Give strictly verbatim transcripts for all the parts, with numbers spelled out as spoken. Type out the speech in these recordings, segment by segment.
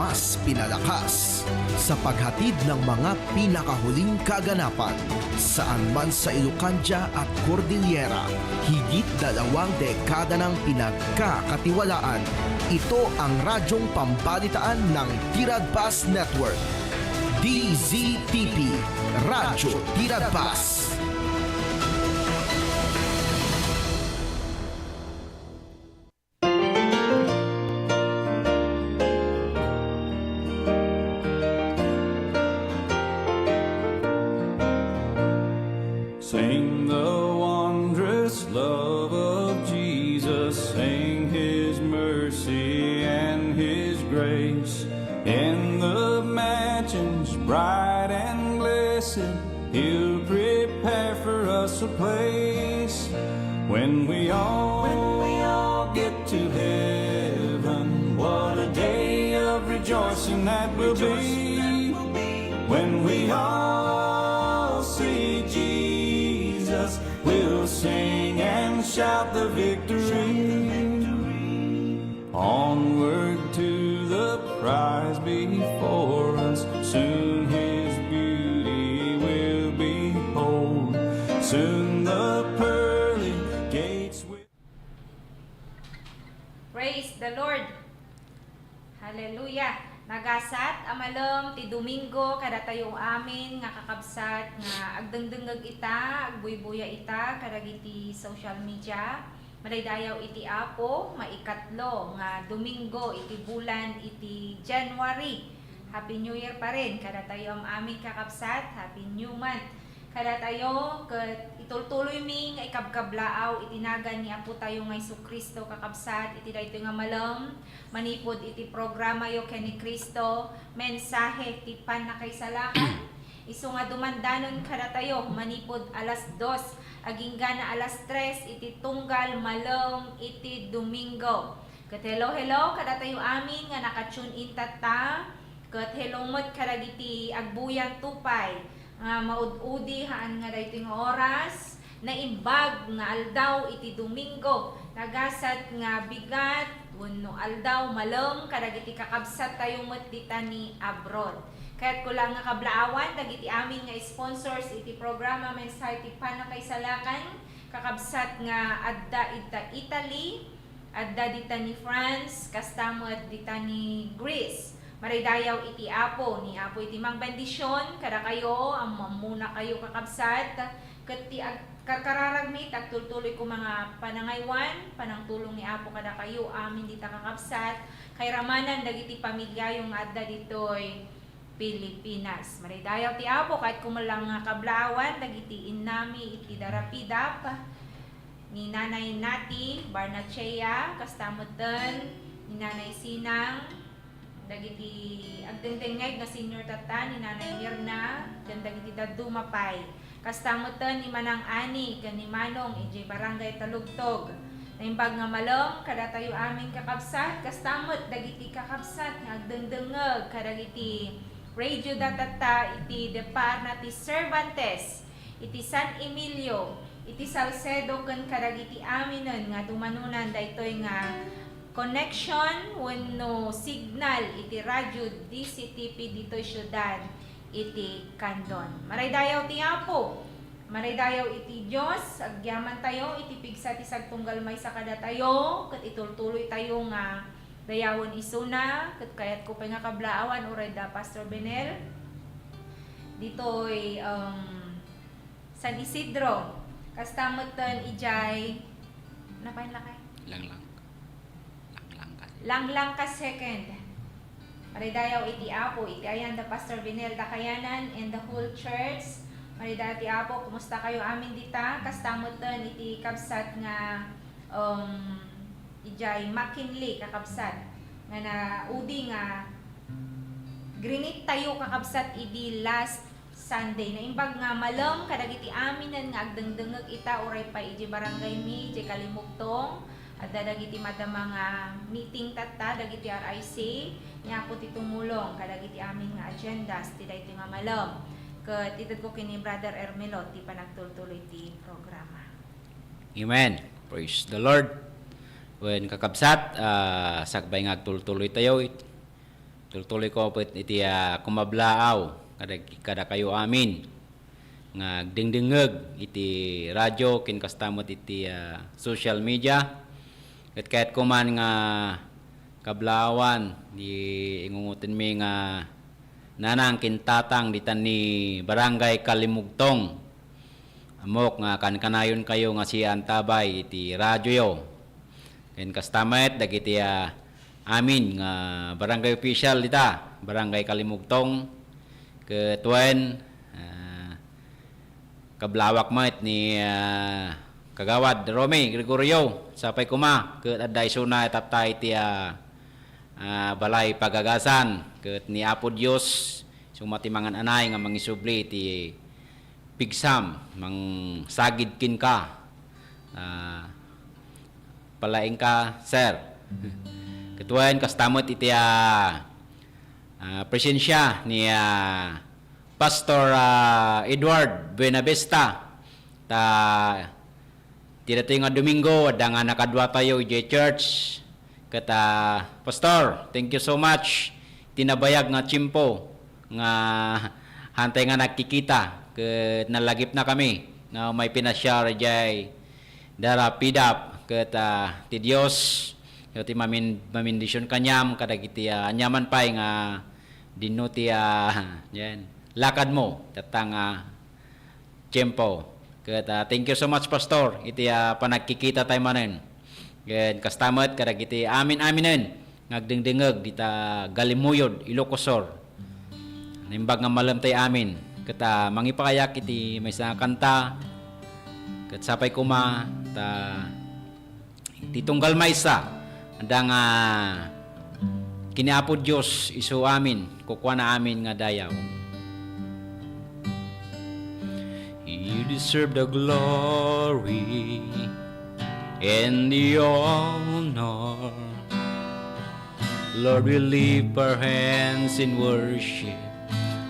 Mas pinalakas sa paghatid ng mga pinakahuling kaganapan. Saan man sa Ilocandia at Cordillera, higit dalawang dekada nang pinagkakatiwalaan. Ito ang radyong pambalitaan ng Tiradpas Network. D Z T P, Radyo Tiradpas. Sing the wondrous love of Jesus, sing his mercy and his grace. In the mansions bright and blessed, he'll prepare for us a place. When we all, when we all get to heaven, what a day of rejoicing that will be. When we all see Jesus, we'll sing and shout the victory. Onward to the prize before us. Soon his beauty will behold. Soon the pearly gates will Praise the Lord! Hallelujah! Nagasat a malem ti Domingo kadatayo amin nga kakabsat nga agdengdengngeg ita, agbuybuya ita kadagiti social media. Madaydayaw iti Apo, maikatlo nga Domingo iti bulan iti January. Happy New Year pa rin kadatayo am-amin, kakabsat. Happy New Month kadatayo, ket itultuloymi nga ikabkablaaw iti nagan ni Apotayo nga Jesu-Cristo, kakabsat, iti daytoy nga malem, manipud iti programayo ken ni Cristo, Mensahe ti Pannakaisalakan. Isu nga dumandanon kadatayo manipud alas dos agingga na alas tres iti tunggal malem iti Domingo. Ket hello, hello kadatayo amin nga naka-tune in tatta. Ket hello met kadagiti agbuyan tupay nga maud-udi haan nga daytoy nga oras. Naimbag nga aldaw iti Domingo, nagasat nga bigat wenno aldaw malem kadagiti kakabsattayo met dita ni abroad. Kayatko laeng nga kablaawan dagiti amin nga sponsors iti programa Mensahe ti Pannakaisalakan, kakabsat nga adda ita Italy, adda dita ni France, kasta met dita ni Greece. Maraydayaw iti Apo, ni Apo iti mangbendision kadakayo, ammoammonakayo, kakabsat, ket ti ag-, karkararagmi, ti agtultuloy koma nga panangaywan, panangtulong ni Apo kadakayo amin dita, kakabsat, kairamanan dagiti pamiliayo nga adda ditoy Pilipinas. Maraydayaw ti Apo, kayatko met laeng nga kablaawan dagiti innami iti Darapidap, ni Nanay Nati Barnachea, kasta metten ni Nanay Sinang, dagiti agdengdengngeg nga senior tatta, ni Nanay Mirna, ken dagiti dadduma pay. Kasta metten ni Manang Ani ken ni Manong idiay Barangay Talugtog. Naimbag nga malem kadatayo amin, kakabsat, kasta met dagiti kakabsat nga agdengdengngeg kadagiti radio datatta iti depar na ti Cervantes, iti San Emilio, iti Salcedo, ken kadagiti aminen nga dumanonan daytoy nga connection wenno signal iti Radio D C T P ditoy siudad iti Candon. Maraydayaw ti Apo, maraydayaw iti Dios, agyamantayo iti pigsa ti sagtunggal maysa kadatayo, ket itultuloytayo nga dayawen isuna, ket kayatko pay nga kablaawan uray da Pastor Benel ditoy, um, San Isidro. Kasta metten idiay, napain lakay? Langlang. Langlang ka. Langlang ka second. Maraydayaw iti Apo, iti ayan da Pastor Benel Dakayanan and the whole church. Maraydayaw ti Apo, kumusta kayo amin dita? Kasta metten iti kabsat nga, um, idiay McKinley, kakabsat, nga naudi nga grinit tayo, kakabsat, idi last Sunday. Naimbag nga malem kadagiti aminen nga agdengdengngeg ita, uray pay idiay barangay mi, idiay Kalimugtong. Adda dagiti madama nga meeting tatta, dagiti R I C, ni Apo ti tumulong kadagiti amin nga agendas ti daytoy nga malem. Ket itedko ken ni Brother Ermelo ti panagtultuloy ti programa. Amen. Praise the Lord. Wen, kakabsat, ah, sakbay nga agtultuloy tayo, it-, Tultuloyko met iti, ah, kumablaaw kada, kadakayo amin nga agdengdengngeg iti radyo ken kasta met iti, ah, social media. Ket kayatko man nga kablaawan ti ingungotenmi nga nanang ken tatang ditan ni Barangay Kalimugtong. Ammok nga kankanayonkayo nga siantabay iti radyoyo. Ken kasta met dagiti, ah, amin nga barangay official dita, Barangay Kalimugtong, ket wen, ah, kablaaw met ni, ah, Kagawad Romy Gregorio, sapay koma, ket adda isuna tatta iti, ah, ah, balay pagagasan, ket ni Apo Dios, isu met ti mangan-anay nga mangisubli iti pigsam, mangsagid kenka. Ah, palaingka, sir. Ket wen, kasta met iti, ah, ah, presensia ni, ah, Pastor, ah, Edward Buenavista. Ta, ti datoy nga Domingo, adda nga nakaduatayo idiay church. Ket, ah, Pastor, thank you so much. Ti nabayag nga tiempo nga hantay nga nagkikita. Ket nalagipnakami nga umay pinasiar idiay Dara Pidap. Ket, ah, ti Dios, ti mamin-, mamindision kaniam kadagiti, ah, aniaman pay nga dinno ti, ah, yan, lakadmo. Tatta nga tiempo. Ket, ah, thank you so much, Pastor, iti, ah, panagkikita tayo manen. Ken kasta met kadagiti amin-aminen nga agdengdengngeg dita Galimuyod, Ilocos Sur. Naimbag nga malem tayo amin. Ket, ah, mangipakayak iti maysa nga kanta. Ket sapay koma, ta Ti tunggal maysa, adda nga ken ni Apo Dios isu amin, kukuana amin nga dayaw. You deserve the glory and the honor. Lord, we lift our hands in worship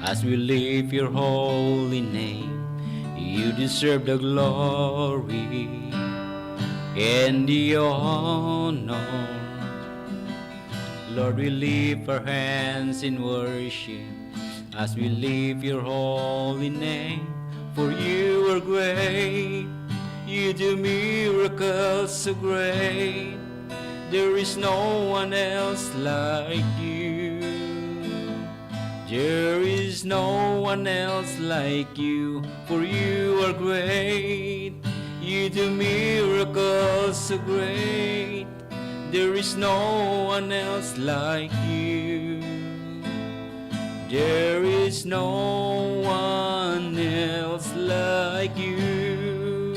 as we lift your holy name. You deserve the glory and the honor. Lord, we lift our hands in worship as we lift your holy name. For you are great, you do miracles so great. There is no one else like you. There is no one else like you, for you are great. You do miracles so great. There is no one else like you. There is no one else like you.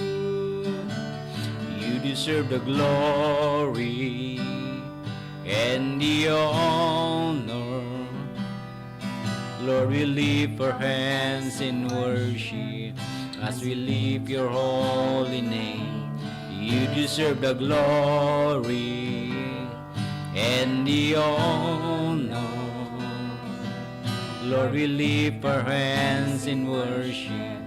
You deserve the glory and the honor. Lord, we lift our hands in worship as we lift your holy name. You deserve the glory and the honor. Lord, we lift our hands in worship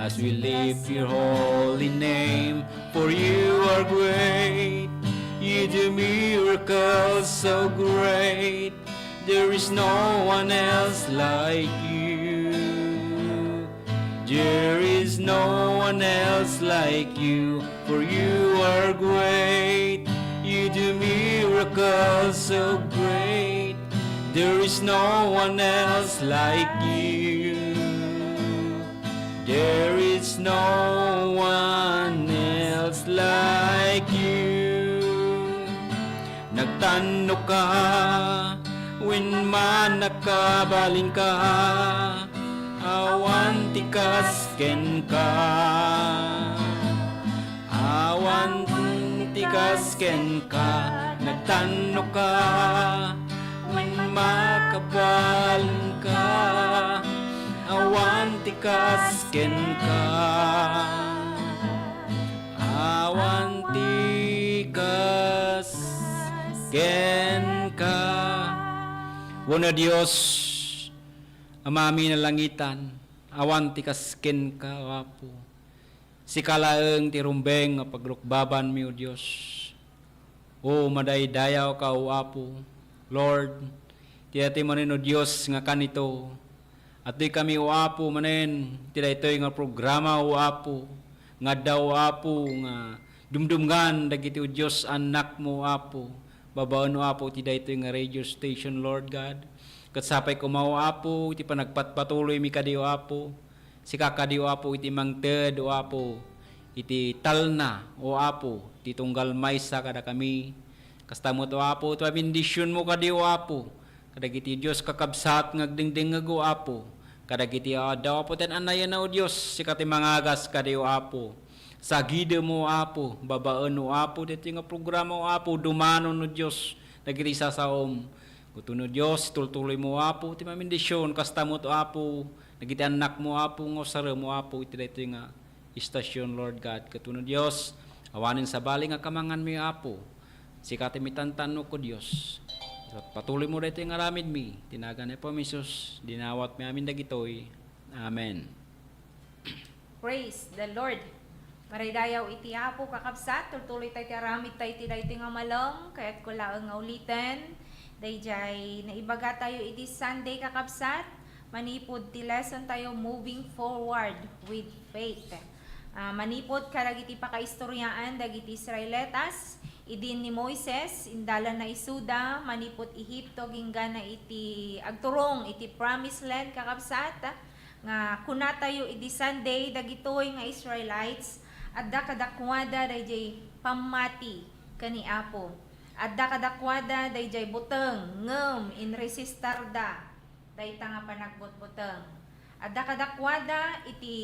as we lift your holy name. For you are great, you do miracles so great. There is no one else like you. There is no one else like you, for you are great. You do miracles so great. There is no one else like you. There is no one else like you. Nagtanno ka, wen man nakabalin ka, awan ti kas kenka. Awan ti kas kenka, nagtanno ka, wen makabalin ka. Awan ti kas kenka. Awan ti kas kenka. Wen a Dios, Amami nalangitan, awan ti kas kenka, O Apo. Sika laeng ti rumbeng a pagrukbabanmi, O Dios. O, madaydayawka, O Apo. Lord, Ti daytoy manen, O Dios, nga kanito, adtoy kami, O Apo, manen ti daytoy nga programa, O Apo, nga adda, O Apo, nga dumdumngan dagiti, O Dios, annakmo, O Apo, babaen, O Apo, ti daytoy nga radio station, Lord God. Ket sapay koma, O Apo, ti panagpatpatuloymi kadi, O Apo, sika kadi, O Apo, iti mangted, O Apo, iti talna, O Apo, ti tunggal maysa kadakami. Kasta met, O Apo, ti bendisionmo kadi, O Apo, kadagiti Dios kakabsat nga agdengdengngeg, O Apo, kadagiti adda, O Apo, ti an-annayenna, O Dios, sika ti mangagas kadi, O Apo. Sagidem, O Apo, babaen, O Apo, ditoy nga programa, O Apo, dumanon, O Dios, dagiti sasaom. Ket no, Dios, tultuloymo, O Apo, ti mamindision, kasta met, O Apo, dagiti annakmo, Apo, nga usarem, O Apo, iti daytoy nga istasyon, Lord God. Ket no, Dios, awanen sabali nga kamanganmi, Apo, sika ti mitantannok, O Dios. Patuloymo daytoy nga aramidmi, ti nagan ni Apo Jesus, dinawatmi amin dagitoy. Amen. Praise the Lord. Maraydayaw iti Apo, kakabsat, tultuloy tayo ti aramid tayo iti daytoy nga malem. Kayatko laeng nga uliten, daydiay naibaga tayo iti Sunday, kakabsat, manipud ti lesson tayo, moving forward with faith. Ah, manipud kadagiti pakaistoriaan dagiti Israelitas, idin ni Moises, indalanna isuda, manipud Egipto, inggana iti agturong iti promised land, kakabsat, nga kunatayo idi Sunday, dagitoy nga Israelites, adda kadakuada daydiay pammati ken ni Apo. Adda kadakuada daydiay buteng, ngem inresistarda dayta nga panagbutbuteng. Adda kadakuada iti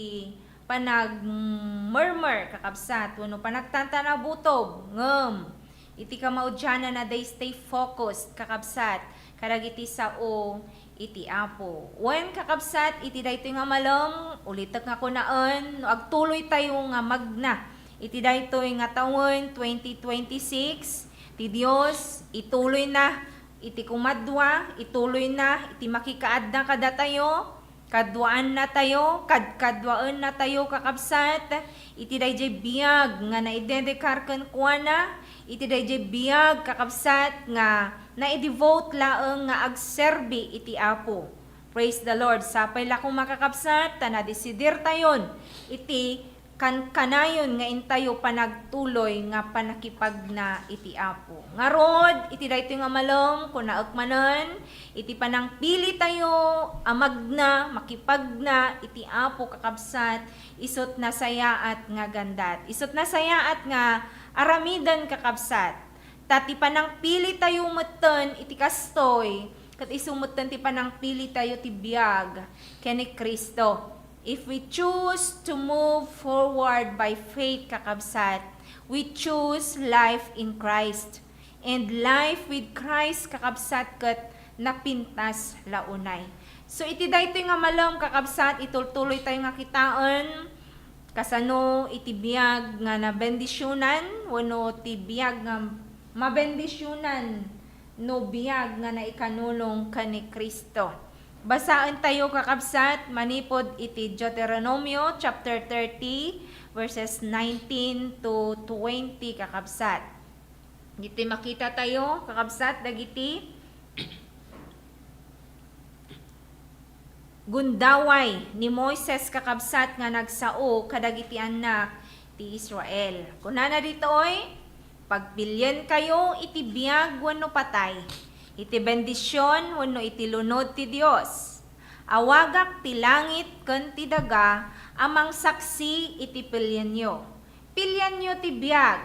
panagmurmur, kakabsat, wenno panagtantanabutob, ngem iti kamaudianna, they stay focused, kakabsat, kadagiti sao iti Apo. Wen, kakabsat, iti daytoy nga malem, ulitek nga kunaen, no agtuloy tayo nga magna iti daytoy nga tawen, twenty twenty-six, ti Dios ituloyna iti kumadua, ituloyna iti makikaadda kadatayo, kaduaannatayo, kadkaduaennatayo, kakabsat, iti daydiay biag nga naidedikar kenkuana, iti daydiay biag, kakabsat, nga naidevote laeng nga agserbi iti Apo. Praise the Lord. Sapay la koma, kakabsat, ta nadesidirtayon iti kankanayon nga intayo panagtuloy nga panakipagna iti Apo. Ngarud, iti daytoy nga malem, kunaek manen, iti panangpilitayo a magna, makipagna iti Apo, kakabsat, isut' nasayaat nga gandat. Isut' nasayaat nga aramiden, kakabsat. Ta ti panangpilitayo metten iti kastoy, ket isu metten ti panangpilitayo ti biag ken ni Cristo. If we choose to move forward by faith, kakabsat, we choose life in Christ. And life with Christ, kakabsat, ket napintas la unay. So, iti daytoy nga malem, kakabsat, itultuloy tayo nga kitaen kasano iti biag nga nabendisionan wenno ti biag nga mabendisionan no biag nga naikanulong ken ni Cristo. Basaen tayo, kakabsat, manipud iti Deuteronomio chapter thirty, verses nineteen to twenty, kakabsat. Ditoy makita tayo, kakabsat, dagiti gundaway ni Moises, kakabsat, nga nagsao kadagiti annak ti Israel. Kunana ditoy, "Pagpilienkayo iti biag wenno patay, iti bendision wenno iti lunod ti Dios. Awagak ti langit ken ti daga a mangsaksi iti pilienyo. Pilienyo ti biag.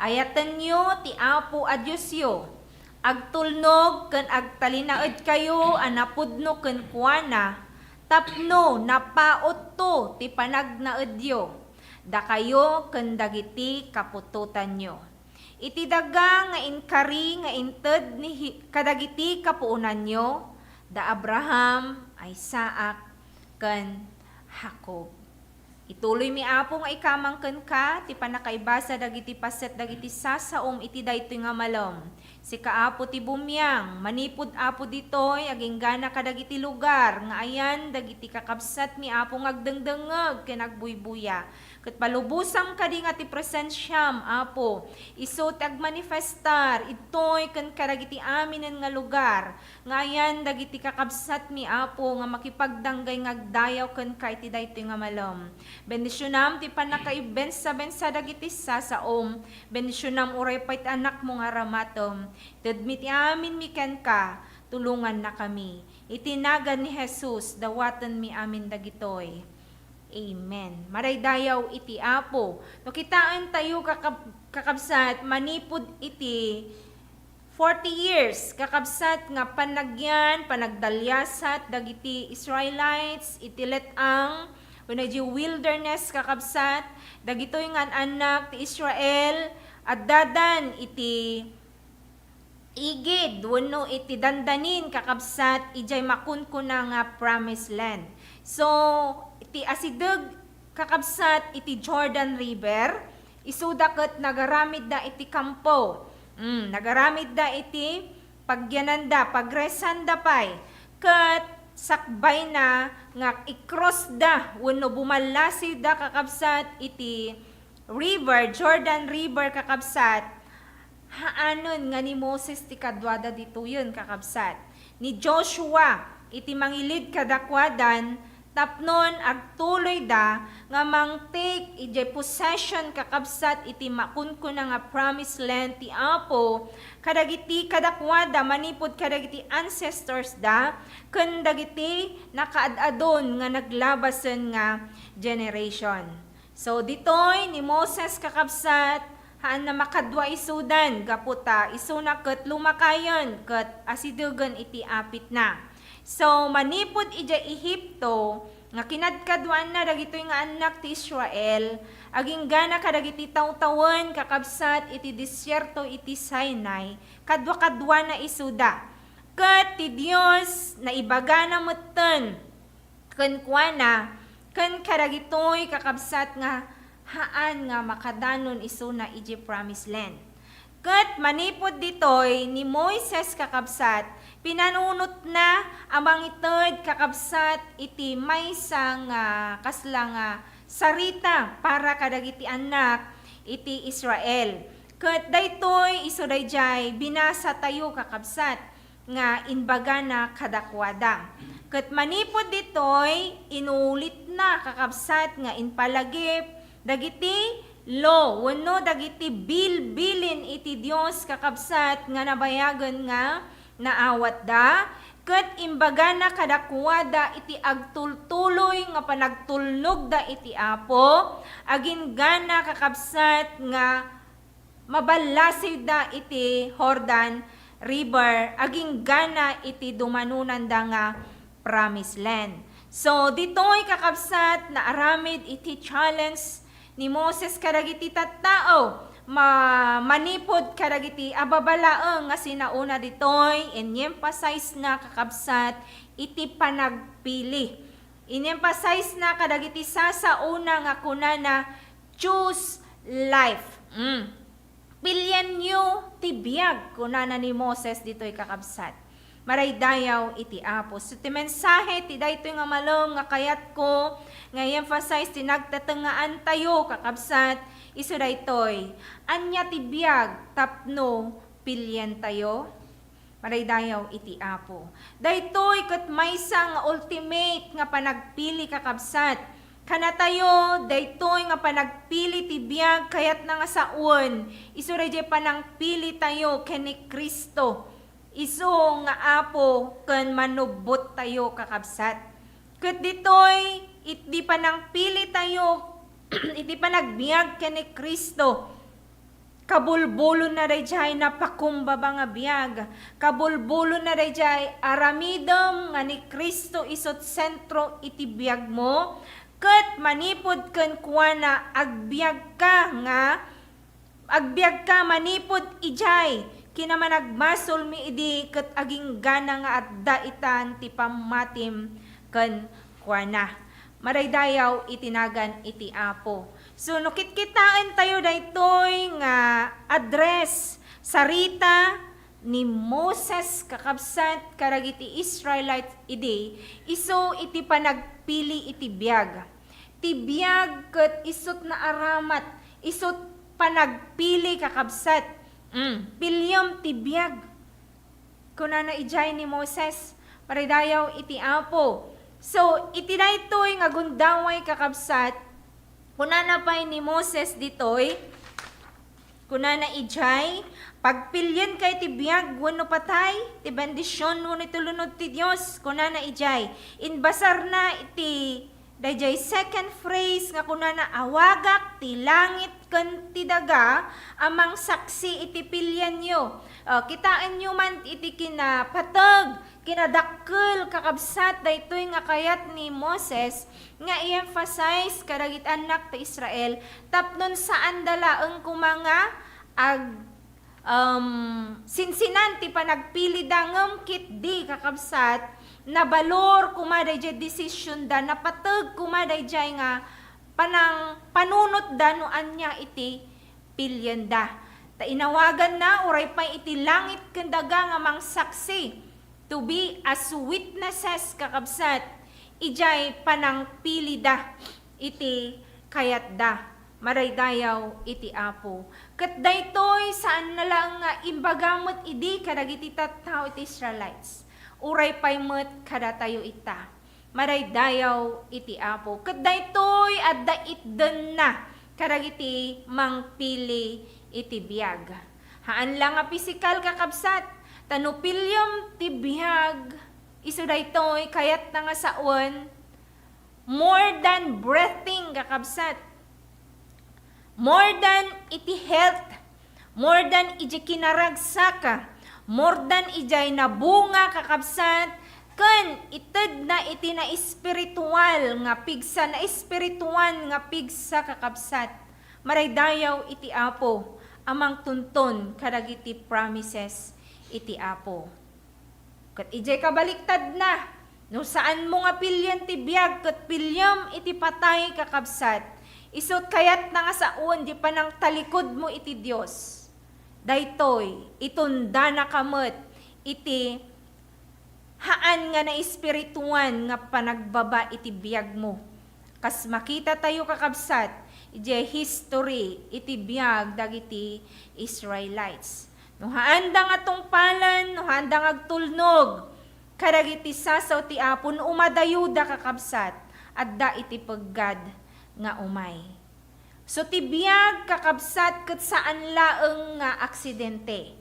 Ayatenyo ti Apo a Diosyo. Agtulnog ken agtalinaedkayo a napudno kenkuana tapno napautto ti panagnaedyo, dakayo ken dagiti kaputotanyo. Iti daga nga inkari nga inted ni hi-, kadagiti kapuonanyo, da Abraham, Isaac, ken Jacob." Ituloymi, Apo, nga ikamang kenka ti pannakaibasa dagiti paset dagiti sasaom iti daytoy nga malem. Sika, Apo, ti bumiang, manipud, Apo, ditoy, aginggana kadagiti lugar nga ayan dagiti kakabsatmi, Apo, nga agdengdengngeg ken agbuybuya. Ket palubosam kadi nga ti presensiam, Apo, isu ti agmanifestar idtoy ken kadagiti aminen nga lugar nga ayan dagiti kakabsatmi, Apo, nga makipagdanggay nga agdayaw kenka iti daytoy nga malem. Bendisionam ti pannakaibbensa-bensa dagiti sasaom. Bendisionam uray pay ti anakmo nga aramatem. Tedmi ti aminmi kenka, tulongannakami. Iti nagan ni Jesus, dawatenmi amin dagitoy. Amen. Madaydayaw iti Apo. No kitaentayo, kakab-, kakabsat, manipud iti forty years, kakabsat, nga panagyan, panagdaliasat dagiti Israelites iti let-ang wenno iti wilderness, kakabsat, dagitoy nga an-annak ti Israel, addadan iti igid wenno iti dandanin, kakabsat, idiay makunkuna nga promised land. So, iti asideg, kakabsat, iti Jordan River, isuda ket nagaramidda iti kampo. Mm, nagaramidda iti pagyananda, pagresanda pay. Ket sakbayna nga i-crossda wenno bumallasiwda, kakabsat, iti river, Jordan River, kakabsat, haanen nga ni Moses ti kaduada ditoyen, kakabsat. Ni Joshua iti mangilid kadakuadan tapnon agtuloyda nga mang-take idiay possession, kakabsat, iti makunkuna nga promised land ti Apo kadagiti kadakuada manipud kadagiti ancestors da ken dagiti nakaad-adun nga naglabasen nga generation. So, ditoy ni Moses, kakabsat, haanna makadua isudan gapu ta isuna ket lumakayen ket asidegen iti apitna. So, manipud idiay Egipto nga kinadkaduaanna dagitoy nga annak ti Israel, aginggana kadagiti tawtawen, kakabsat, iti desierto iti Sinai, kadua-kaduana isuda. Ket ti Dios naibagana metten kenkuana ken kadagitoy kakabsat nga haan nga makadanon isuna idiay promised land. Ket manipud ditoy, ni Moises, kakabsat, pinanunotna a mangited, kakabsat, iti maysa nga kasla nga sarita para kadagiti annak iti Israel. Ket daytoy isu daydiay binasatayo, kakabsat, nga imbagana kadakuada. Ket manipud ditoy, inulitna, kakabsat, nga impalagip dagiti law wenno dagiti bilbilin iti Dios, kakabsat, nga nabayagen nga naawatda, ket imbagana kadakuada iti agtultuloy nga panagtulnogda iti Apo, aginggana, kakabsat, nga maballasiwda iti Jordan River aginggana iti dumanonanda nga promised land. So, ditoy, kakabsat, naaramid iti challenge ni Moses kadagiti tattao ma-, manipud kadagiti ababalaeng nga sinaona ditoy, in-emphasize na, kakabsat, iti panagpili. In-emphasize na kadagiti sasaona nga kunana, "Choose life." Mm. "Pilienyo ti biag," kunana ni Moses ditoy, kakabsat. Maraydayaw iti Apo. So, ti mensahe ti daytoy nga malem nga kayatko nga i-emphasize ti nagtatengngaantayo, kakabsat, isu daytoy: ania ti biag tapno pilientayo? Maraydayaw iti Apo. Daytoy ket maysa nga ultimate nga panagpili, kakabsat. Kanatayo, daytoy nga panagpili ti biag kayatna nga sawen isu daydiay panangpilitayo ken ni Cristo, isu nga Apo ken Manubbottayo, kakabsat. Ket ditoy, iti panangpilitayo iti panagbiag ken ni Cristo, kabulbulonna daydiay napakumbaba nga biag. Kabulbulonna daydiay aramidem nga ni Cristo isu't sentro iti biagmo, ket manipud kenkuana, agbiagka nga, agbiagka manipud idiay kinamanagbasolmi idi ket aginggana nga adda itan ti pammatim kenkuana. Maraydayaw iti nagan iti Apo. So, no kitkitaentayo daytoy nga address, sarita ni Moses, kakabsat, kadagiti Israelites idi, isu iti panagpili iti biag. Ti biag ket isut' naaramat, isut' panagpili, kakabsat. Mm, piliem ti biag. Kunana idiay ni Moses, "Maridayaw iti Apo." So, iti daytoy nga gundaway, kakabsat, kunana pay ni Moses ditoy, kunana idiay, "Pagpilienka iti biag wenno patay, ti bendision wenno iti lunod ti Dios." Kunana idiay, imbasarna iti daydiay second phrase nga kunana, "Awagak ti langit ken ti daga a mangsaksi iti pilienyo." O, kitaenyo man iti kinapateg, kinadakkel, kakabsat, daytoy nga kayat ni Moses nga i-emphasize kadagiti annak ti Israel tapno saanda laeng koma nga ag-, um, sinsinan ti panagpilida, ngem ketdi, kakabsat, nabalor koma daydiay desisionda, napateg koma daydiay nga panang-, panunotda no ania iti pilienda. Ta inawaganna uray pay iti langit ken daga nga mangsaksi, to be as witnesses, kakabsat, idiay panangpilida iti kayatda. Maraydayaw iti Apo. Ket daytoy, saanna laeng nga imbaga met idi kadagiti tattao iti Israelites. Uray pay met kadatayo ita. Maraydayaw iti Apo. Ket daytoy adda itdenna kadagiti mangpili iti biag. Haan la nga pisikal, kakabsat, ta no piliem ti biag, isu daytoy kayatna nga sawen, more than breathing, kakabsat. More than iti health, more than iti kinaragsak, more than idiay nabunga, kakabsat, ken itedna iti naespiritual nga pigsa, naespirituan nga pigsa, kakabsat. Maraydayaw iti Apo a mangtunton kadagiti promises iti Apo. Ket idiay kabaliktadna, no saanmo nga pilien ti biag ket piliem iti patay, kakabsat, isut' kayatna nga sawen ti panangtalikudmo iti Dios. Daytoy, itundanaka met iti haan nga naespirituan nga panagbaba iti biagmo. Kas makitatayo, kakabsat, idiay history iti biag dagiti Israelites. No haanda nga tungpalan, no haanda nga agtulnog kadagiti sasaw ti Apo, no umadayoda, kakabsat, adda iti peggad nga umay. So, ti biag, kakabsat, ket saan laeng nga aksidente.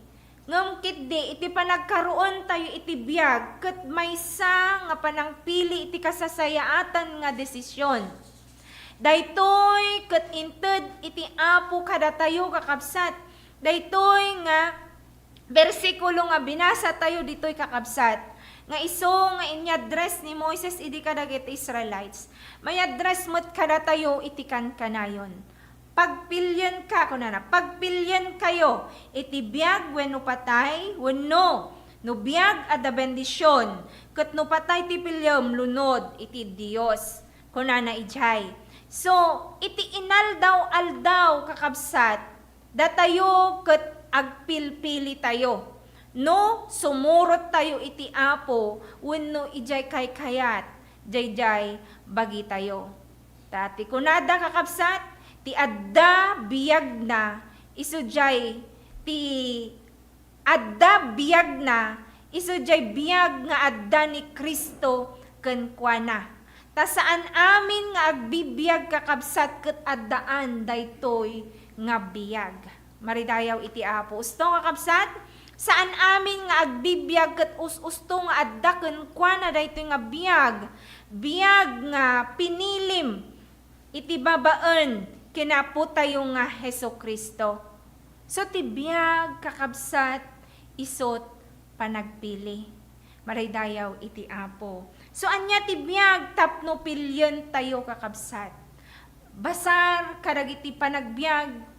Ngem ketdi, iti panagkaroon tayo iti biag, ket maysa nga panangpili iti kasasayaatan nga desisyon. Daytoy ket inted iti Apo kadatayo, kakabsat. Daytoy nga bersikulo nga binasa tayo ditoy, kakabsat, nga isu nga inyadres ni Moises idi kadagiti Israelites, mayadres met kadatayo iti kankanayon. Pagpilienka, kunana, pagpilienkayo iti biag wenno patay, wenno no biag, adda bendision, ket no patay ti piliem, lunod iti Dios, kunana idiay. So, iti inaldaw-aldaw, kakabsat, datayo ket agpilpilitayo no sumurottayo iti Apo wenno idiay kaykayat daydiay bagitayo. Ta ti kunada, kakabsat, ti adda biagna, isu diay ti adda biagna, isu diay biag nga adda ni Cristo kenkuana. Ta saan amin nga agbibiag, kakabsat, ket addaan daytoy nga biag. Maridayaw iti Apo. Usto, kakabsat, saan amin nga agbibiag ket us-usto nga adda kenkuana daytoy nga biag, biag nga pinilim iti babaen ken Apotayo nga Jesu-Cristo. So, ti biag, kakabsat, isut' panagpili. Maraydayaw iti Apo. So, ania ti biag tapno pilientayo, kakabsat? Basar kadagiti panagbiag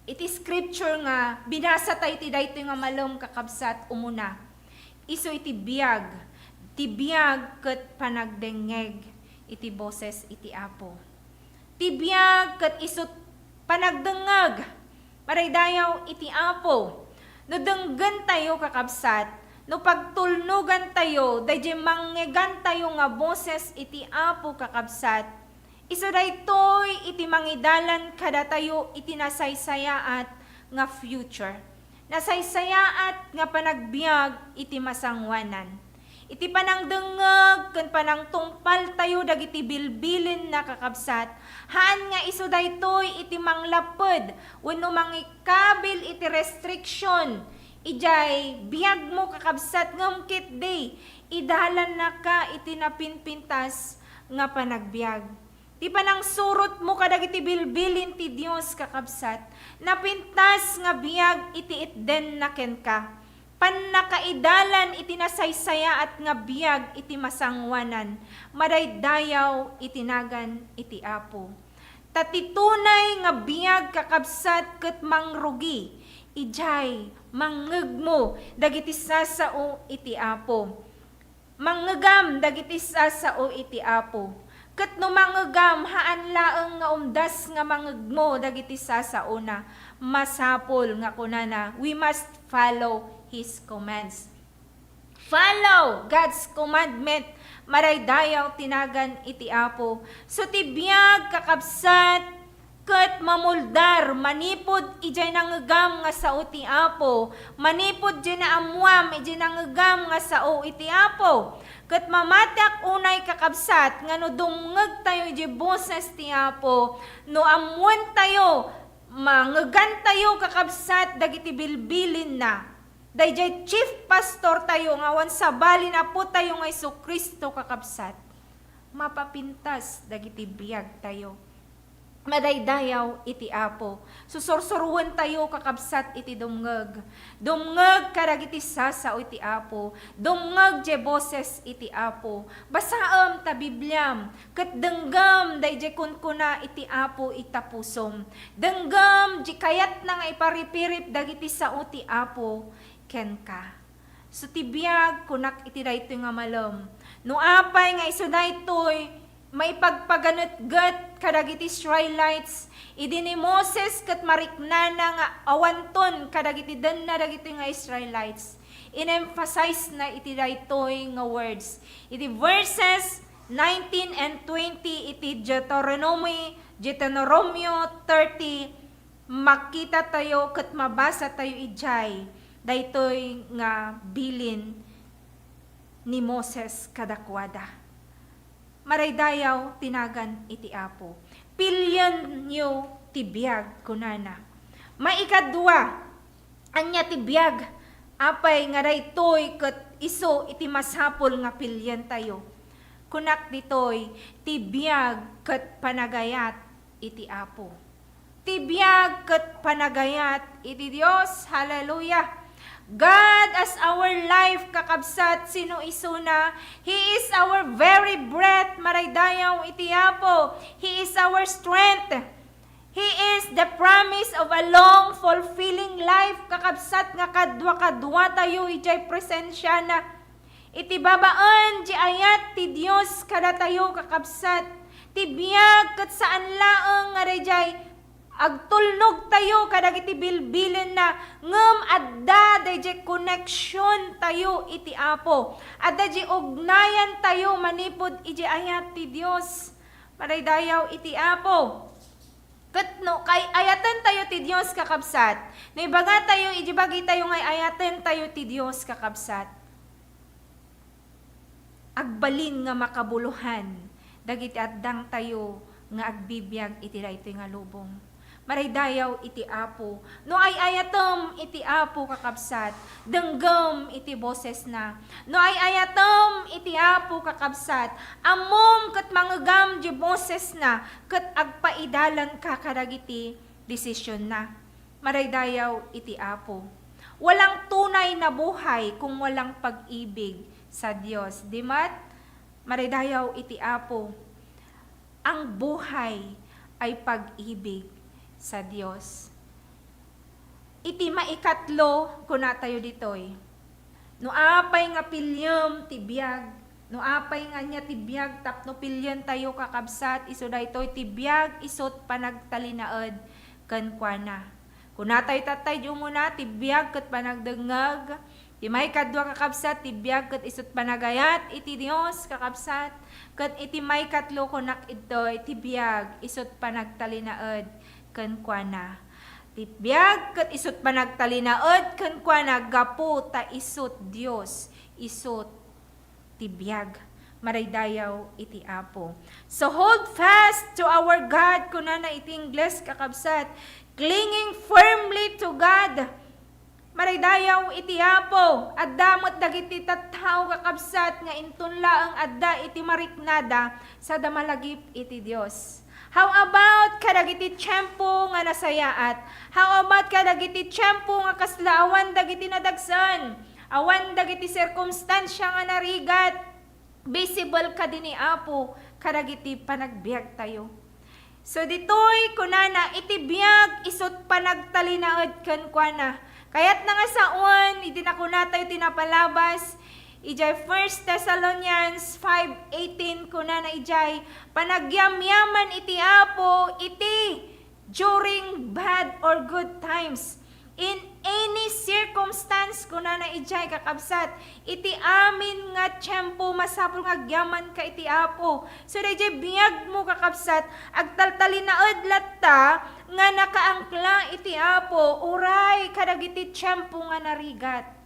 iti scripture nga binasa tayo ti daytoy nga malem, kakabsat, umuna, isu iti biag, ti biag ket panagdengngeg iti boses iti Apo. Ti biag ket isut' panagdengngeg. Maraydayaw iti Apo. No denggentayo, kakabsat, no pagtulnogantayo daydiay mangngegantayo nga boses iti Apo, kakabsat, Isu daytoy iti mangidalan kadatayo iti nasaysayaat nga future, nasaysayaat nga panagbiag iti masangoanan. Iti panangdengngeg ken panangtungpaltayo dagiti bilbilinna, kakabsat, haan nga isu daytoy iti manglapped wenno mangikabil iti restriction idiay biagmo, kakabsat, ngem ketdi idalannaka iti napinpintas nga panagbiag. Ti panangsurotmo kadagiti bilbilin ti Dios, kakabsat, napintas nga biag iti itdenna kenka. Pannakaidalan iti nasaysayaat nga biag iti masangoanan, madaydayaw iti nagan iti Apo. Ta ti tunay nga biag, kakabsat, ket mangrugi idiay mangngegmo dagiti sasao iti Apo. Mangngegam dagiti sasao iti Apo. Ket no mangngegam, haan laeng nga umdas nga mangngegmo dagiti sasaona. Masapul nga kunana, we must follow His commands. Follow God's commandment. Madaydayaw ti nagan iti Apo. So ti biag, kakabsat, ket mamuldar manipud idiay nangngegam nga sao ti Apo, manipud diay naammoam idiay nangngegam nga sao iti Apo. Ket mamatiak unay, kakabsat, nga no dumngegtayo idiay boses ti Apo, no ammoentayo, mangegantayo, kakabsat, dagiti bilbilinna. Daydiay chief pastortayo nga awan sabali ni Apotayo nga Jesu-Cristo, kakabsat, mapapintas dagiti biagtayo. Madaydayaw iti Apo. Susursuroentayo, kakabsat, iti dumngeg. Dumngeg kadagiti sasao iti Apo. Dumngeg diay boses iti Apo. Basaem ta Bibliam, ket denggem daydiay kunkuna iti Apo ita pusom. Denggem diay kayatna nga iparipirip dagiti sao ti Apo kenka. So ti biag, kunak iti daytoy nga malem. No apay nga isu daytoy maipagpaganetget kadagiti Israelites, idi ni Moses ket mariknana nga awanton kadagiti denna dagitoy nga Israelites, in-emphasize na iti daytoy nga words. Iti verses nineteen and twenty iti Deuteronomy, Deuteronomio thirty, makitatayo ket mabasatayo idiay daytoy nga bilin ni Moses kadakuada. Madaydayaw ti nagan iti Apo. Pilienyo ti biag, kunana. Maikadua, ania ti biag? Apay nga daytoy ket isu iti masapul nga pilientayo? Kunak ditoy, ti biag ket panagayat iti Apo. Ti biag ket panagayat iti Dios. Hallelujah! God as our life, kakabsat, sino isuna? He is our very breath, madaydayaw iti Apo. He is our strength. He is the promise of a long, fulfilling life, kakabsat, nga kadua-kaduatayo idiay presensiana. Iti babaen ti ayat ti Dios kadatayo, kakabsat, ti biag ket saan laeng nga daydiay agtulnogtayo kadagiti bilbilenna, ngem adda daydiay connection tayo iti Apo. Adda diay ugnayan tayo manipud iti ayat ti Dios. Madaydayaw iti Apo. Ket no kay-, ayatentayo ti Dios, kakabsat, no ibagatayo iti bagitayo nga ayatentayo ti Dios, kakabsat, agbalin nga makabulohan dagiti addangtayo nga agbibiag iti daytoy nga lubong. Madaydayaw iti Apo. No ay-ayatem iti Apo, kakabsat, denggem iti bosesna. No ay-ayatem iti Apo, kakabsat, ammom ket mangegam ti bosesna, ket agpaidalanka kadagiti desisionna. Madaydayaw iti Apo. Walang tunay na buhay kung walang pag-ibig sa Dios. Di mat? Madaydayaw iti Apo. Ang buhay ay pag-ibig sa Dios. Iti maikatlo, kunatayo ditoy, no apay nga piliem ti biag, no apay nga ania ti biag tapno pilientayo, kakabsat, isu daytoy ti biag, isut' panagtalinaed kenkuana. Kunatayo tattay di umuna, ti biag ket panagdengngeg, Ti maikadua, kakabsat, ti biag ket isut' panagayat iti Dios, kakabsat, ket iti maikatlo, kunak, idtoy ti biag isut' panagtalinaed kenkuana. Ti biag ket isut' panagtalinaed kenkuana gapu ta isut' Dios, isut' ti biag. Maraydayaw iti Apo. So hold fast to our God, kunana iti Ingles, kakabsat. Clinging firmly to God. Maraydayaw iti Apo. Adda met dagiti tattao, kakabsat, nga inton laeng adda iti mariknada, sada malagip iti Dios. How about kadagiti tiempo nga nasayaat? How about kadagiti tiempo nga kasla awan dagiti nadagsen? Awan dagiti sirkumstansia nga narigat? Visible kadi ni Apo kadagiti panagbiagtayo. So ditoy, kunana, iti biag isut' panagtalinaed kenkuana. Kayatna nga sawen, iti nakunatayo ti napalabas, idiay First Thessalonians five eighteen, kunana idiay, panagyamyaman iti Apo iti during bad or good times. In any circumstance, kunana idiay, kakabsat, iti amin nga tiempo, masapul nga agyamanka iti Apo. So, daydiay biagmo, kakabsat, agtaltalinaed latta nga nakaangkla iti Apo, uray kadagiti tiempo nga narigat.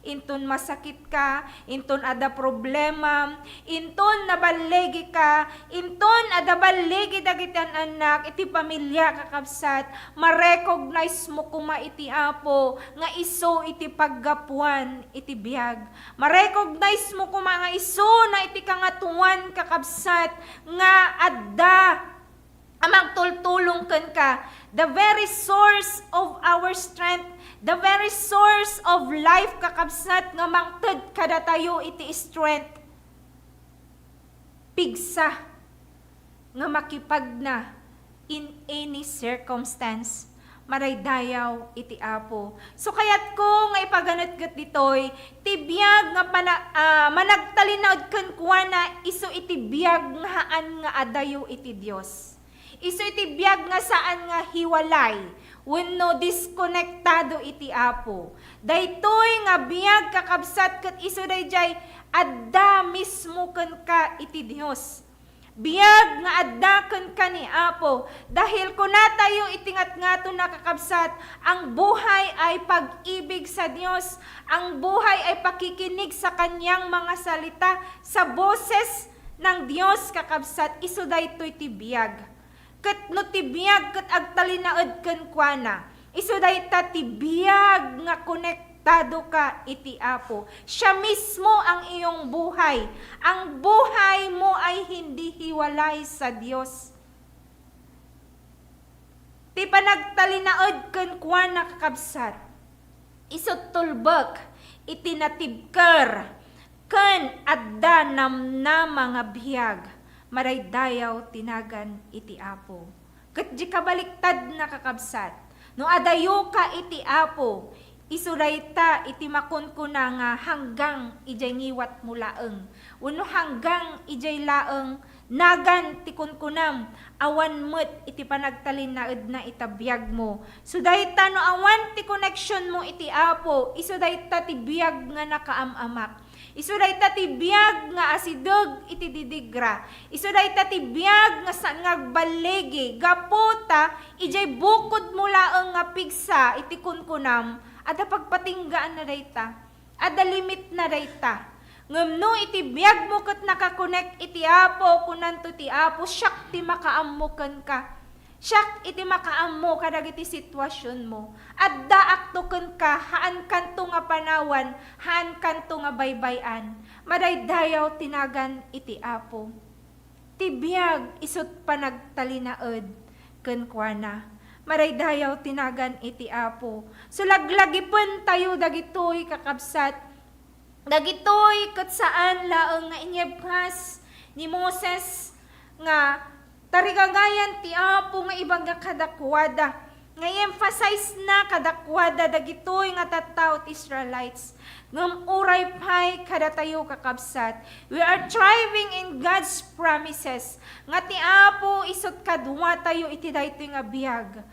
Inton masakitka, inton adda problema, inton naballigika, inton adda balligi dagiti an-annak iti pamilia, kakabsat, ma-recognize mo koma iti Apo nga isu iti paggapuan iti biag. Ma-recognize mo koma nga isuna iti kangatoan, kakabsat, nga adda a mangtultulong kenka, the very source of our strength, the very source of life, kakabsat, nga mangted kadatayo iti strength. Pigsa nga makipagna in any circumstance. Maraydayaw iti Apo. So, kayatko nga ipaganetget ditoy, ti biag nga pana-, ah, managtalinaed kenkuana isu iti biag nga haan nga adayo iti Dios. Isu iti biag nga saan nga hiwalay wenno diskonektado iti Apo. Daytoy nga biag, kakabsat, ket isu daydiay adda mismo kenka iti Dios. Biag nga adda kenka ni Apo, dahil kunatayo iti ngatngaton a, kakabsat, ang buhay ay pag-ibig sa Dios, ang buhay ay pakikinig sa kanyang mga salita, sa boses ng Dios, kakabsat, isu daytoy ti biag. Ket no ti biag ket agtalinaed kenkuana, isu dayta ti biag nga konektadoka iti Apo. Siya mismo ang iyong buhay. Ang buhay mo ay hindi hiwalay sa Dios. Ti panagtalinaed kenkuana, kakabsat, isu ti tulbek iti natibker ken adda namnama nga biag. Maraydayaw ti nagan iti Apo. Ket di kabaliktadna, kakabsat, no adayoka iti Apo, isu dayta iti makunkuna nga hanggang idiay ngiwatmo laeng, wenno hanggang idiay laeng nagan ti kunkunam, awan met iti panagtalinaedna ita biagmo. So dayta no awan ti koneksionmo iti Apo, isu dayta ti biag nga nakaam-amak. Isu dayta ti biag nga asideg iti didigra. Isu dayta ti biag nga saan nga agballigi, gapu ta idiay bukodmo laeng nga pigsa iti kunkunam, adda pagpatinggaanna dayta. Adda limitna dayta. Ngem no iti biagmo ket nakakonek iti Apo, kunanto ti Apo, "Siak ti makaammo kenka. Siak iti makaammo kadagiti situasionmo. Addaakto kenka, haankanto nga panawan, haankanto nga baybay-an." Madaydayaw ti nagan iti Apo. Ti biag isut' panagtalinaed kenkuana. Madaydayaw ti nagan iti Apo. So, laglagipentayo dagitoy, kakabsat. Dagitoy ket saan laeng nga inyebkas ni Moses nga tarigagayan ti Apo nga ibaga kadakuada, nga i-emphasize na kadakuada dagitoy nga tattao ti Israelites. Ngem uray pay kadatayo, kakabsat, we are thriving in God's promises, nga ti Apo isut' kaduatayo iti daytoy nga biag.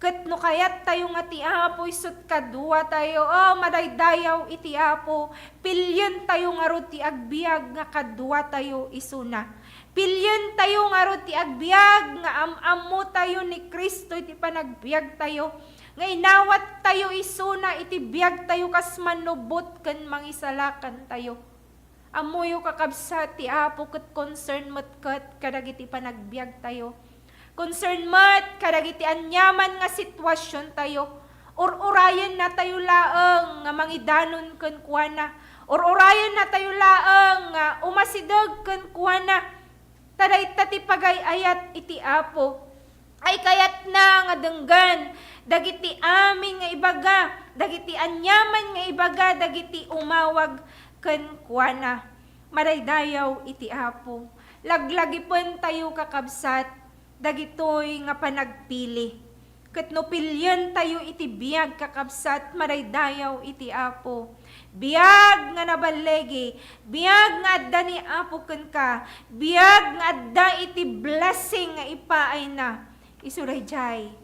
Ket no kayattayo nga ti Apo isut' kaduatayo, o, madaydayaw iti Apo, pilientayo ngarud ti agbiag nga kaduatayo isuna. Pilientayo ngarud ti agbiag nga am-ammotayo ni Cristo iti panagbiagtayo, nga inawattayo isuna iti biagtayo kas mannubot ken mangisalakantayo. Ammoyo, kakabsat, ti Apo ket concern met ket kadagiti panagbiagtayo. Concern met kadagiti aniaman nga situasiontayo. Ur-urayennatayo laeng nga mangidanon kenkuana. Ur-urayennatayo laeng nga umasideg kenkuana. Ta dayta ti pagay-ayat iti Apo. Ay kayatna nga denggen dagiti amin nga ibaga, dagiti aniaman nga ibaga dagiti umawag kenkuana. Madaydayaw iti Apo. Laglagipentayo, kakabsat, dagitoy nga panagpili. Ket no pilientayo iti biag, kakabsat, madaydayaw iti Apo. Biag nga naballigi, biag nga adda ni Apo kenka, biag nga adda iti blessing nga ipaayna. Isu daydiay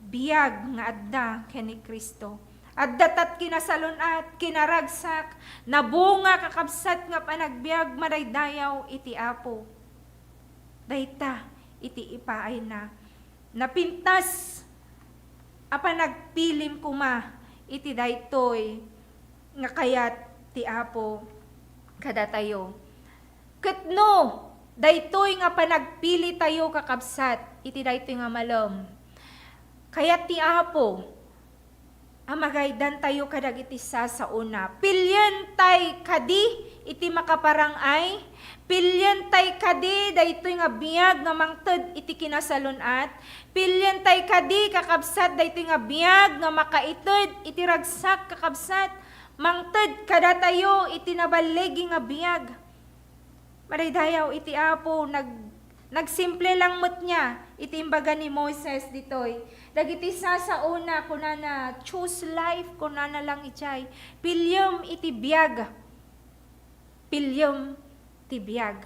biag nga adda ken ni Cristo. Adda tat kinasalun-at, kinaragsak, nabunga, kakabsat, nga panagbiag, madaydayaw iti Apo. Dayta iti ipaayna. Napintas a panagpilim koma iti daytoy nga kayat ti Apo kadatayo. Ket no daytoy nga panagpilitayo, kakabsat, iti daytoy nga malem, kayat ti Apo a magaydantayo kadagiti sasaona. Pilientay kadi iti makaparang-ay? Pilientay kadi daytoy nga biag nga mangted iti kinasalun-at? Pilientay kadi, kakabsat, daytoy nga biag nga makaited iti ragsak, kakabsat, mangted kadatayo iti naballigi nga biag? Madaydayaw iti Apo, nag-, nagsimple lang met niya iti imbaga ni Moises ditoy. Dagiti sasaona, kunana, "Choose life," kunana lang idiay. Piliem iti biag. Piliem ti biag.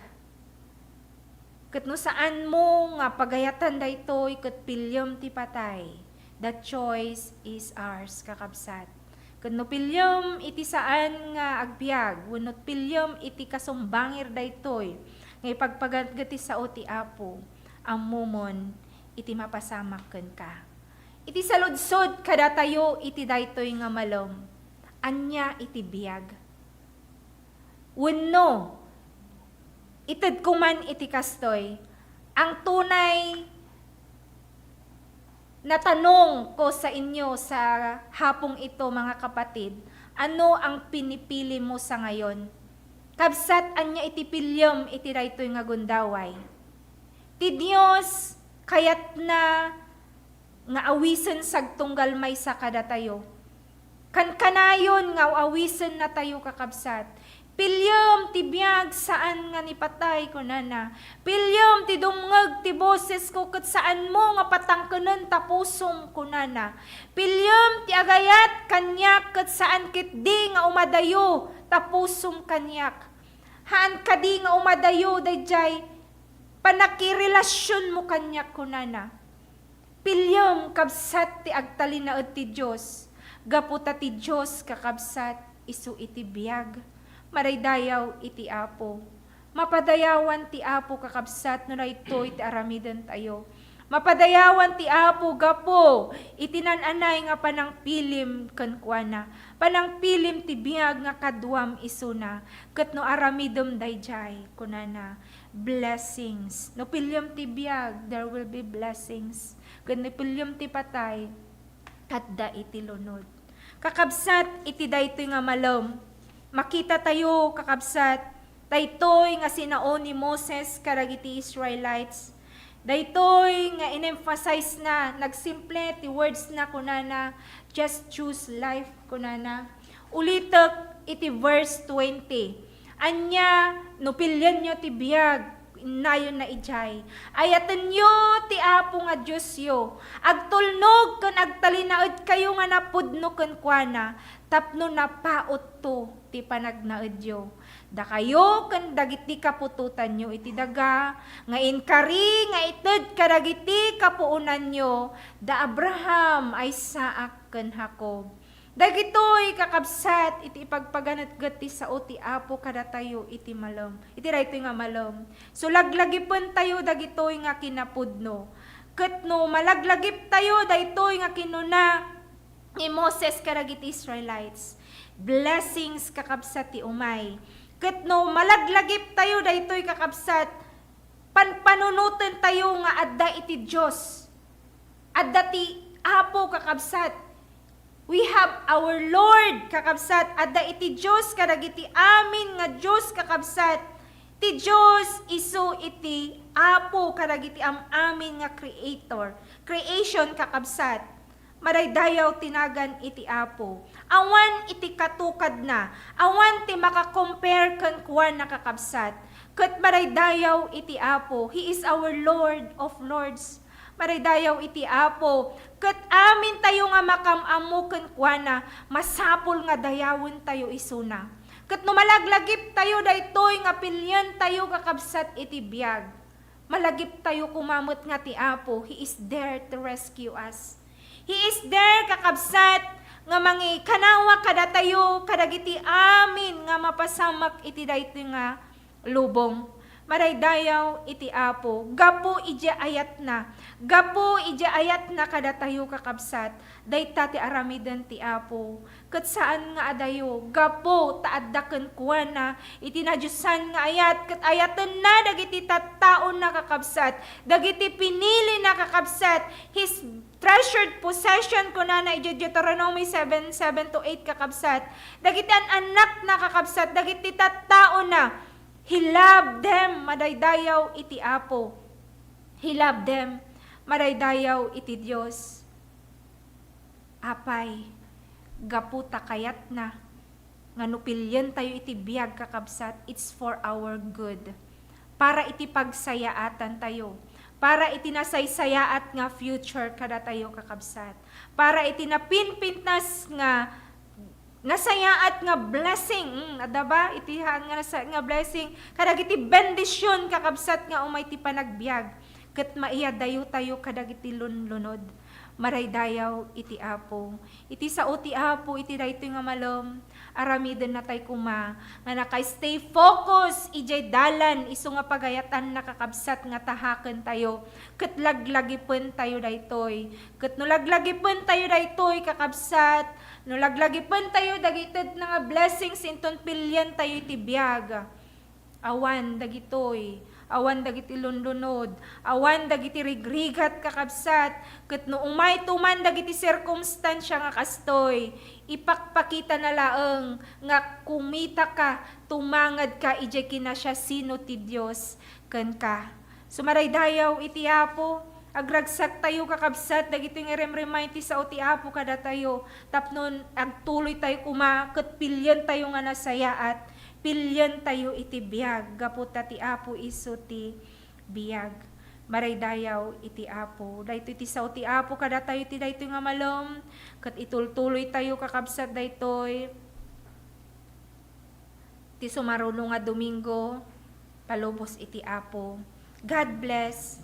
Ket no saanmo nga pagayatan daytoy, ket piliem ti patay. The choice is ours, kakabsat. Ket no piliem iti saan nga agbiag, wenno piliem iti kasumbangir daytoy nga ipagpaganget iti sao ti Apo, ammomon iti mapasamak kenka. Iti saludsod kadatayo iti daytoy nga malem, ania iti biag? Wenno, itedko man iti kastoy, ang tunay natanong ko sa inyo sa hapong ito, mga kapatid, ano ang pinipili mo sa ngayon? Kabsat, ania iti piliem iti daytoy nga gundaway? Ti Dios kayatna nga awisen sagtunggal maysa kadatayo. Kankanayon nga awisennatayo, kakabsat. Piliem ti biag, saan nga ni patay, kunana. Piliem ti dumngeg ti bosesko, ket saanmo nga patangkenen ta pusom, kunana. Piliem ti agayat kaniak, ket saan ketdi nga umadayo ta pusom kaniak. Haan kadi nga umadayo daydiay pannakirelasionmo kaniak, kunana. Piliem, kabsat, ti agtalinaed ti Dios, gapu ta ti Dios, kakabsat, isu iti biag. Madaydayaw iti Apo. Mapadayawan ti Apo, kakabsat, no daytoy ti aramidentayo. Mapadayawan ti Apo gapu iti naan-anay nga panangpilim kenkuana. Panangpilim ti biag nga kaduam isuna. Ket no aramidem daydiay, kunana, blessings. No piliem ti biag, there will be blessings. Ket no piliem ti patay, adda iti lunod. Kakabsat, iti daytoy nga malem, makitatayo, kakabsat, daytoy nga sinao ni Moses kadagiti Israelites. Daytoy nga in-emphasize na, nagsimple ti words na, kunana, "Just choose life," kunana. Ulitek iti verse twenty. Ania, no pilienyo ti biag, Nayonna idiay. Ayatenyo ti Apo nga Diosyo. Agtulnog ken agtalinaedkayo nga napudno kenkuana, tapno napautto ti panagnaedyo. Dakayo ken dagiti kaputotanyo iti daga nga inkari nga ited kadagiti kapuonanyo da Abraham, Isaac, ken Jacob. Dagitoy, kakabsat, iti ipagpaganetget ti sao ti Apo kadatayo iti malem, iti daytoy nga malem. So, laglagipentayo dagitoy nga kinapudno. Ket no malaglagiptayo daytoy nga kinuna ni Moses kadagiti Israelites, blessings, kakabsat, ti umay. Ket no malaglagiptayo daytoy, kakabsat, panpanunotentayo nga adda iti Dios. Adda ti Apo, kakabsat. We have our Lord, kakabsat. Adda iti Dios kadagiti amin nga Dios, kakabsat. Ti Dios isu iti Apo kadagiti am-amin nga creator, creation, kakabsat. Madaydayaw ti nagan iti Apo. Awan iti katukadna, awan ti maka-compare kenkuana, kakabsat. Ket madaydayaw iti Apo. He is our Lord of Lords. Madaydayaw iti Apo. Ket amintayo nga makam-ammo kenkuana, masapul nga dayawentayo isuna. Ket no malaglagiptayo daytoy nga pilientayo, kakabsat, iti biag, malagiptayo koma met nga ti Apo, He is there to rescue us. He is there, kakabsat, nga mangikanawa kadatayo kadagiti amin nga mapasamak iti daytoy nga lubong. Madaydayaw iti Apo, gapu idiay ayatna, gapu idiay ayatna kadatayo, kakabsat, dayta ti aramiden ti Apo. Ket saan nga adayo, gapu ta adda kenkuana iti nadiosan nga ayat, ket ayatenna dagiti tattaona, kakabsat, dagiti pinilina, kakabsat, his treasured possession, kunana idiay Deuteronomy seven, seven to eight, kakabsat, dagiti an-annakna, kakabsat, dagiti tattaona. He loved them, madaydayaw iti Apo. He loved them, madaydayaw iti Dios. Apay, gapu ta kayatna nga no pilientayo iti biag, kakabsat, it's for our good. Para iti pagsayaatantayo. Para iti nasaysayaat nga future kadatayo, kakabsat. Para iti napinpintas nga nasayaat nga blessing. Mm, adda ba? Iti haan nga nasa-, nga blessing. Kadagiti bendision, kakabsat, nga umay ti panagbiag. Ket maiyadayotayo kadagiti lunlunod. Madaydayaw iti Apo. Iti sao ti Apo, iti daytoy nga malem, aramidennatay koma nga naka-stay focus idiay dalan isu nga pagayatanna, kakabsat, nga tahakentayo. Ket laglagipentayo daytoy. Ket no laglagipentayo daytoy, kakabsat, no laglagipentayo dagiti tedna nga blessings inton pilientayo iti biag, awan dagitoy, awan dagiti lunlunod, awan dagiti rigrigat, kakabsat, ket no umayto man dagiti sirkumstansia nga kastoy, ipakpakitana laeng nga kumitaka, tumangedka idiay kinasiasino ti Dios kenka. So, madaydayaw iti Apo, agragsaktayo, kakabsat, dagitoy nga rem-remind ti sao ti Apo kadatayo, tapno agtuloytayo koma ket pilientayo nga nasayaat, pilientayo iti biag, gapu ta ti Apo isu ti biag. Madaydayaw iti Apo. Daytoy ti sao ti Apo kadatayo ti daytoy nga malem, ket itultuloytayo, kakabsat, daytoy ti sumaruno nga Domingo, palubos iti Apo. God bless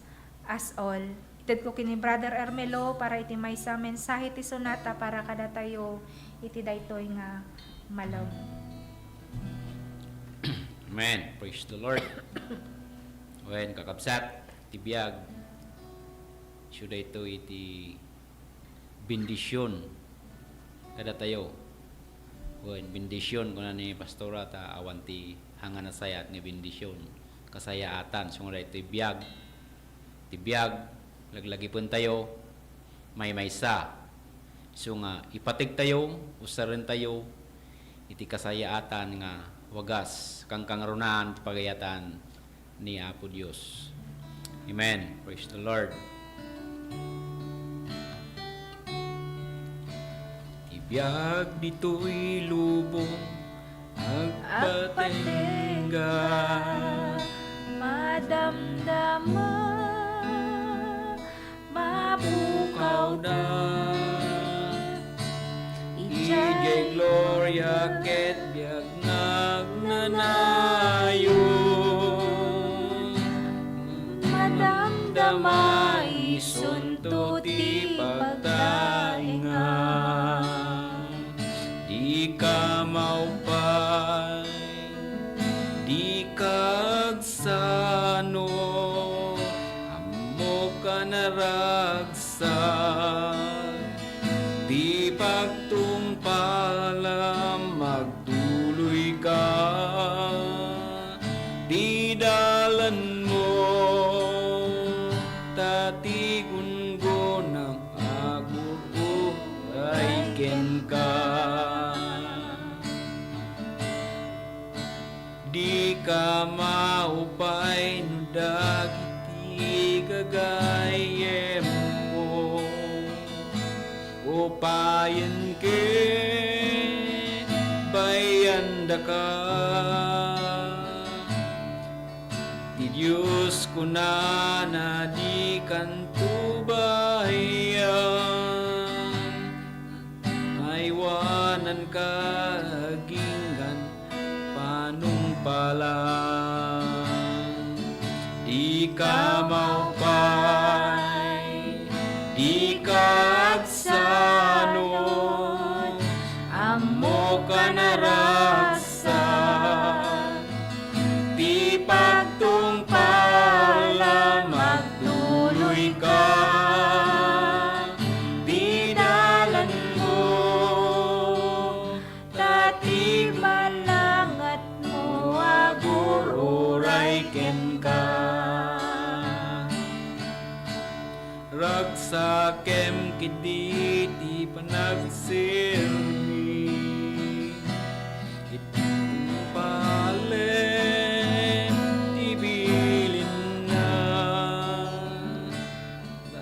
us all. Itedko ken ni Brother Ermelo para iti maysa mensahe ti sunata para kadatayo iti daytoy nga malem. Amen. Praise the Lord. Wen, kakabsat, ti biag, isu daytoy iti bendision kadatayo. Wen, bendision, kuna ni Pastora, ta awan ti haan nga nasayaat nga bendision. Kasayaatan, isu nga daytoy biag. Ti biag, laglagipentayo, maymaysa. Isu nga ipategtayo, usarentayo, iti kasayaatan nga wagas, kankangrunaan ti pagayatan ni Apo Dios. Amen. Praise the Lord. Ti biag ditoy lubong agpatengga. Agpatengga. Damdama, mapukawda. Idiay gloria ket biag nga agnanayon. Madamdama isunto ti pagtaengan. Dika maupay, dika agsano, ammok a naragsak ti pagtungpalam, agtuloyka ti dalanmo, ta ti gunggonam agur-uray kenka. Dika maupay no dagiti gagayyemmo upayen ket bayyandaka. Ti Dios kunana, dikanto bayan, aywananka aginggan panungpalan. Dika maupay, dika agsano, ammok a naragsak ti pagtungpalam, agtuloyka ti dalanmo, ta ti balangatmo agur-uray kenka. Ragsakem ketdi ti panagserbi, iti tungpalem ti bilinna.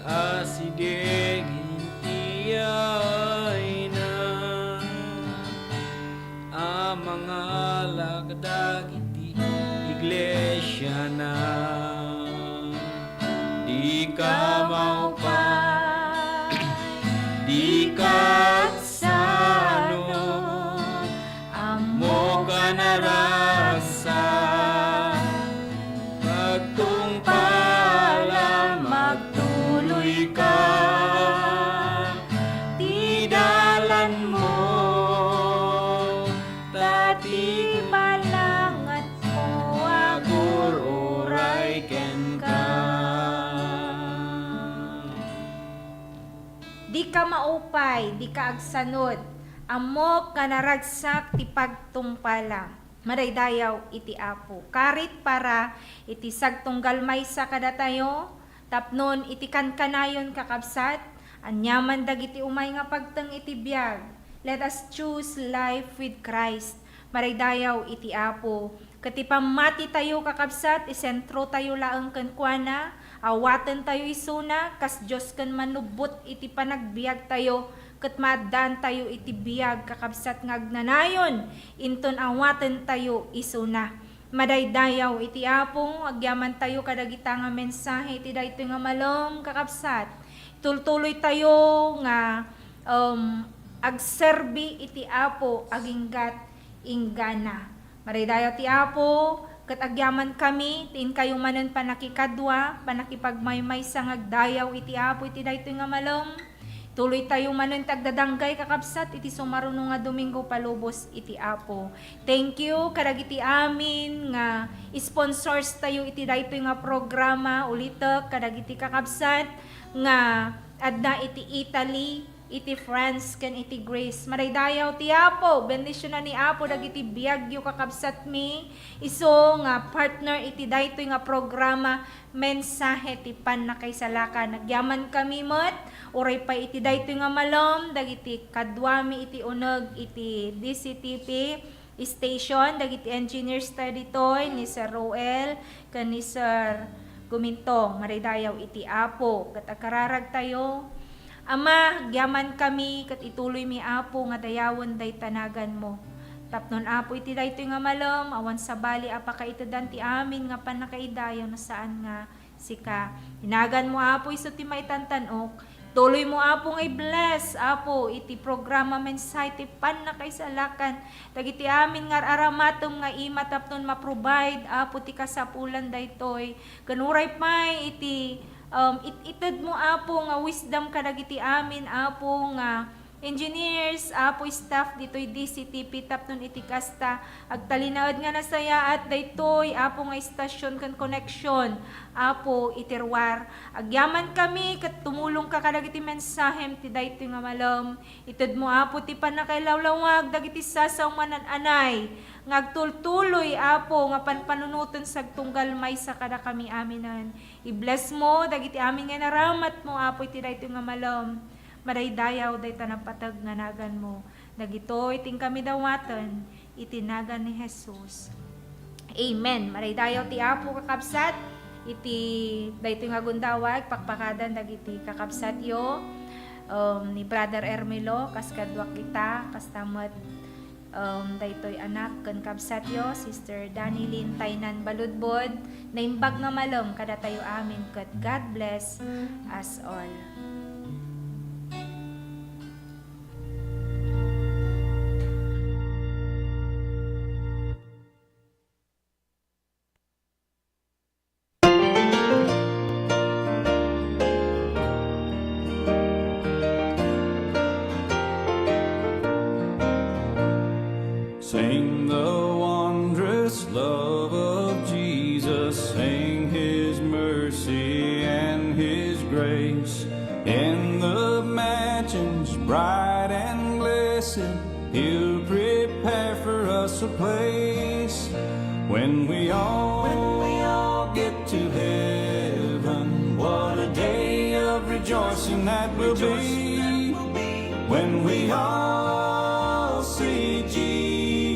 Asideg iti ayna a mangala kadagiti iglesiana. Dika maupay, dika agsano, ammok a naragsak, pagtungpalam, agtuloyka ti dalanmo, ta ti balangatmo agur-uray kenka. Dika maupay, dika agsanod, ammok nga naragsak ti pagtungpalam. Madaydayaw iti Apo. Karit para iti sagtunggal maysa kadatayo, tapnon iti kankanayon, kakabsat, aniaman dagiti umay nga pagteng iti biag. Let us choose life with Christ. Madaydayaw iti Apo. Ket ti pammatitayo, kakabsat, isentrotayo laeng kenkuana, awatentayo isuna, kas Dios ken manubbot iti panagbiagtayo, ket maaddaantayo iti biag, kakabsat, nga agnanayon, inton awatentayo isuna. Madaydayaw iti Apo, agyamantayo kadagita nga mensahe iti daytoy nga malem, kakabsat. Tultuloytayo nga, um, agserbi iti Apo aginggat inggana. Madaydayaw ti Apo, ket agyamankami, ti inkayo manen pannakikadua, pannakipagmaymaysa nga agdayaw iti Apo iti daytoy nga malem. Tuloytayo manen ti agdadanggay, kakabsat, iti sumaruno nga Domingo palubos iti Apo. Thank you kadagiti amin nga sponsors tayo iti daytoy nga programa. Ulitek kadagiti kakabsat nga adda iti Italy, iti France, ken iti Greece. Madaydayaw ti Apo, bendisionan ni Apo dagiti biagyo, kakabsatmi, isu nga partner iti daytoy nga programa, Mensahe ti Pannakaisalakan. Agyamankami met, uray pay iti daytoy nga malem, dagiti kaduami iti uneg iti D C T P station, dagiti engineers tayo ditoy, ni Sir Roel, ken ni Sir Gumintong. Madaydayaw iti Apo, ket agkararagtayo. Ama, agyamankami, ket ituloymi, Apo, nga dayawen dayta naganmo. Tapnon, Apo, iti daytoy nga malem, awan sabali a pakaitedan ti amin nga pannakaidayaw no saan nga sika. Inaganmo, Apo, isu ti maitantan-ok. Tuloymo, Apo, nga i-bless, Apo, iti programa Mensahe ti Pannakaisalakan dagiti amin nga ar-aramatem nga ima tapnon ma-provide, Apo, ti kasapulan daytoy. Ken uray pay iti, um, it-itedmo, Apo, nga wisdom kadagiti amin, Apo, nga engineers, Apo, staff ditoy D C T P tapnon iti kasta, agtalinaed nga nasayaat daytoy, Apo, nga istasyon ken connection, Apo, iti ruar. Agyamankami ket tumulongka kadagiti mensahem ti daytoy nga malem. Itedmo, Apo, ti pannakailawlawag dagiti sasao nga nan-anay nga agtultuloy, Apo, nga panpanunoten sagtunggal maysa kadakami aminen. I-blessmo dagiti amin nga inaramatmo, Apo, iti daytoy nga malem. Madaydayaw dayta napateg nga naganmo. Dagitoy ti inkami dawaten iti nagan ni Jesus. Amen. Madaydayaw ti Apo, kakabsat, iti daytoy nga gundaway, pakpakadan dagiti kakabsatyo, um, ni Brother Ermelo, kas kaduak ita, kasta met, um, daytoy anak ken kabsatyo, Sister Danilyn Taynan Baludbod. Naimbag nga malem kadatayo amin ket God bless us all. Sing the wondrous love of Jesus, sing his mercy and his grace. In the mansions bright and blessed, he'll prepare for us a place. When we all, when we all get to heaven, what a day of rejoicing that will be. When we all